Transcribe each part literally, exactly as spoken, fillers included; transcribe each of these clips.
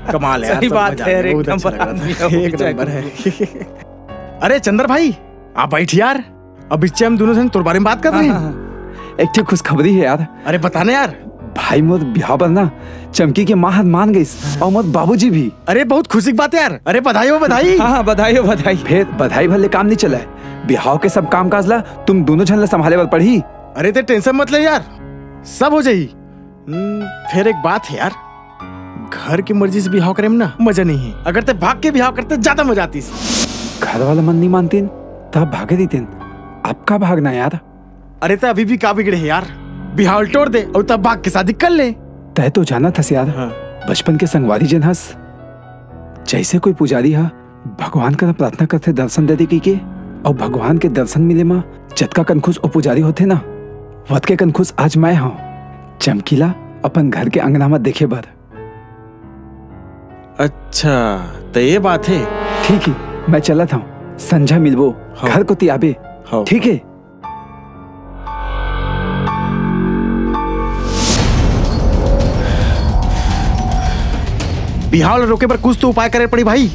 कमाल है यार, सही सब बात मजा है आ यार, गया, बहुत एकदम अच्छा लगा था। एक नंबर है। अरे चंदर भाई, आप बैठ यार, अब इच्चे हम दोनों जन तोर बारे में बात कर रहे हैं। हाँ, हाँ, हाँ। एक ठे खुशखबरी है यार। अरे बता ना यार। भाई, मोर बिहाव बर ना चमकी के माँ हर मान गईस अउ मोर बाबूजी भी। अरे बहुत खुशी की बात है यार। अरे बधाई हो, बधाई। हाँ, हाँ, बधाई हो, बधाई। फेर बधाई भर ले काम नहीं चला है, बिहाव के सब काम काज ला तुम दोनों झन ला संभाले बर पड़ही। अरे ते tension मत ले यार, सब हो जाही। हम्म, फेर एक बात है यार, घर के मर्जी से बिहाव करे में ना मजा नहीं है। अगर ते भाग के बिहाव करते, ज्यादा मजा आतीस। घर वाला मन नहीं मानतीन, तब भागे दीतीन। अब का भागना यार? अरे ते अभी भी का बिगड़े है यार, बिहाव टोर दे अउ तब भाग के शादी कर ले। तय तो जानत हस यार, हाँ। बचपन के संगवारी जेन हस, जैसे कोई पुजारी हा भगवान करा प्रार्थना करथे दर्शन दे दे कहिके, अउ भगवान के दर्शन मिले मा जतका कन खुश ओ पुजारी होथे ना, वतके कन खुश आज मैं हंव। चमकीला अपन घर के अंगना मा देखे बर। अच्छा, त ये बात है। ठीक है, मैं चलत हंव, संझा मिलबो, हाँ। घर कोती आबे। हाँ। ठीक है। बिहाव ला रोके बर कुछ तो उपाय करे पड़ी भाई।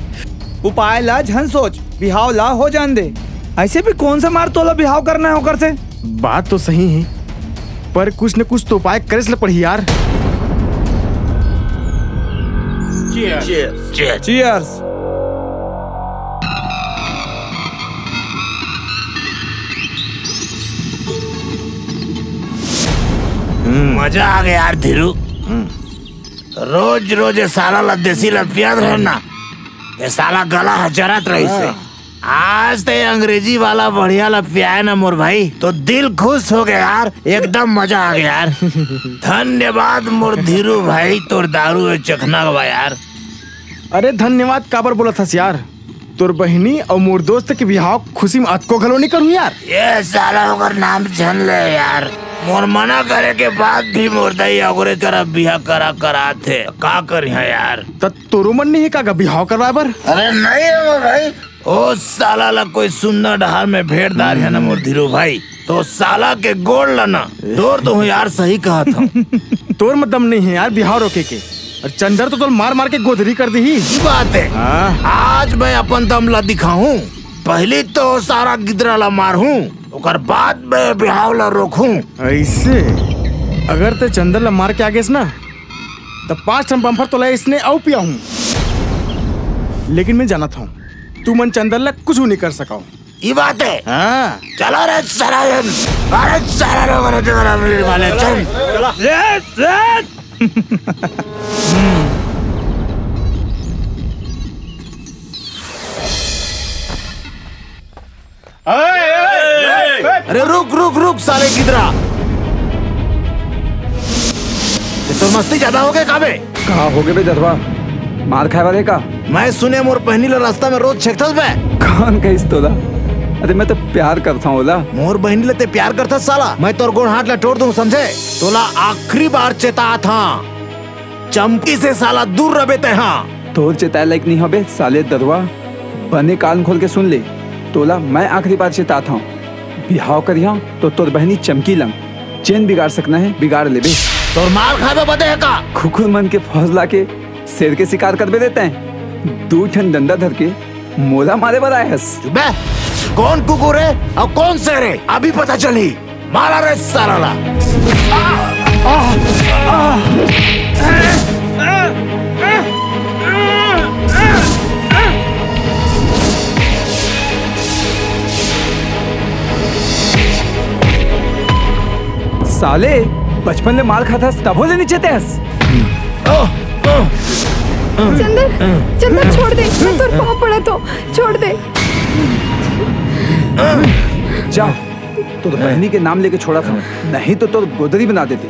उपाय ला झन सोच, बिहाव ला हो जान दे। ऐसे भी कौन सा मार तोला बिहाव करना है ओकर से? बात तो सही है, पर कुछ न कुछ तो उपाय करे से पड़ी यार। Cheers। Cheers। Cheers। हम्म। मजा आ गया यार धीरू। हम्म। रोज रोज ये साला ला देसी ला पियात रहे ना, ये साला गला ह जरत रहिस हे। हाँ। आज ते अंग्रेजी वाला बढ़िया ला पियाए ना मोर भाई, तो दिल खुश हो गया यार, एकदम मजा आ गया यार। धन्यवाद मोर धीरू भाई, तोर दारू ए चखना गवा यार। अरे धन्यवाद काबर बोलत हस यार? तोर बहिनी अउ मोर दोस्त के बिहाव खुशी में अतको घलो नहीं करूँ यार। ये साला ओकर नाम झन ले यार। मोर मना करे के बाद भी मोर दाई ओकरे करा बिहा करा करात हे। का करिहा यार? त तोरो मन नहीं है का गा बिहाव करवाए बर? अरे नहीं है वो भाई। ओ साला ला कोई सुन्ना डहार में भेड़ दार है ना मोर धीरू भाई। तो साला के गोड़ ला ना तोड़ दूँ यार, सही कहा था। तोर में दम नहीं है यार बिहाव रोके के। और चंदर तो तोल मार मार के गोदरी कर दी ही। की बात है? हाँ। आज मैं अपन दम ला दिखाऊं। पहली तो सारा गिदरा ला मारहूं, ओकर बाद मैं बिहाव ला रोकहूं। ऐसे? अगर ते चंदर ला मार के आ गेस ना, तो पांच ठन बम्फर तोला इसने अउ पियाहूं। लेकिन मैं जानत हूं, तू मन चंदर ला कुछ नहीं कर सकाओ। ई बात है। हाँ। चलो रे सारा जन, अरे सारा लोग रे, चलो रे, वाले, चल। अरे रुक, रुक, रुक, साले गिदरा। ये तो मस्ती ज्यादा हो गए का बे? का हो गए बे ददवा? मार खाए वाले का? मैं सुने मोर बहनी ला रास्ता में रोज छेकथस बे। कौन कहिस तोला? अरे मैं तो प्यार करता हूँ ओला। मोर बहनी ला ते प्यार करथस साला? मैं तोर गोड़ हाथ ला तोड़ दूँ समझे? तोला आखिरी बार चेता था। चमकी से साला दूर रबे तैं हा। तोर चेताए लायक नहीं हबे साले दरुआ। बने कान खोल के सुन ले, तोला मैं आखिरी बार चेतात हूँ। बिहाव करिहा तो तोर बहनी चमकी लंग जेन बिगाड़ सकना है बिगाड़ लेबे। तोर मार खाबे बदे है का? कुकुर मन के फौज ला के शेर के शिकार करबे देते हैं। दू ठन डंडा धर के मोला मारे बर आए हस। चुप बे। कौन कुकुर है और कौन शेर है, अभी पता चली। मारा रे साला ला। साले, बचपन ले मार खाथस, तभो ले नीचे तेस। चंदर, चंदर, छोड़ दे, मैं तोर पाँव पड़त हूँ, छोड़ दे। जा, तोर बहनी के नाम लेके छोड़ा था, नहीं तो तोर गोदरी बना देते।